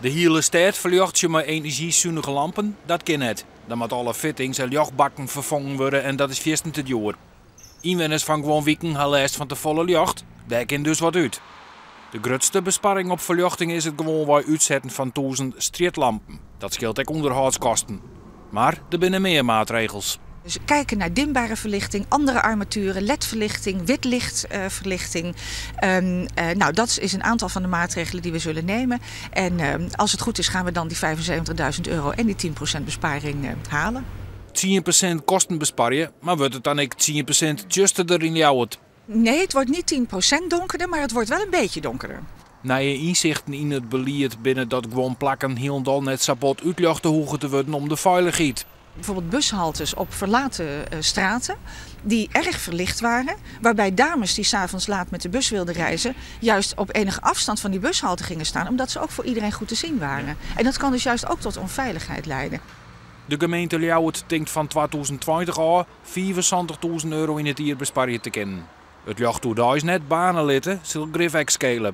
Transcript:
De hiele stêd ferljochtsje mei enerzjysunige lampen, dat kin net. Dan moatte alle fittings en ljochtbakken ferfongen wurde en dat is fierstente djoer. Ynwenners fan guon wiken ha lêst fan tefolle ljocht, dêr kin dus wat út. De grutste besparring op ferljochting is it gewoanwei útsetten fan 1000 strjitlampen. Dat skeelt ek ûnderhâldskosten. Mar der binne mear maatregels. Dus kijken naar dimbare verlichting, andere armaturen, ledverlichting, witlichtverlichting. Nou, dat is een aantal van de maatregelen die we zullen nemen. En als het goed is, gaan we dan die €75.000 en die 10% besparing halen. 10% kosten besparje, mar wurdt it dan ek 10% tsjusterder yn Ljouwert? Nee, het wordt niet 10% donkerder, maar het wordt wel een beetje donkerder. Nije ynsichten yn it belied binne dat guon plakken hielendal net sa bot útljochte hoege te wurden om de feilichheid. Bijvoorbeeld bushaltes op verlaten straten die erg verlicht waren. Waarbij dames die 's avonds laat met de bus wilden reizen juist op enige afstand van die bushalte gingen staan. Omdat ze ook voor iedereen goed te zien waren. En dat kan dus juist ook tot onveiligheid leiden. De gemeente Ljouwert tinkt fan 2020 ôf €75.000 yn it jier besparje te kinnen. It ljocht oerdeis net baarne litte, sil grif ek skele.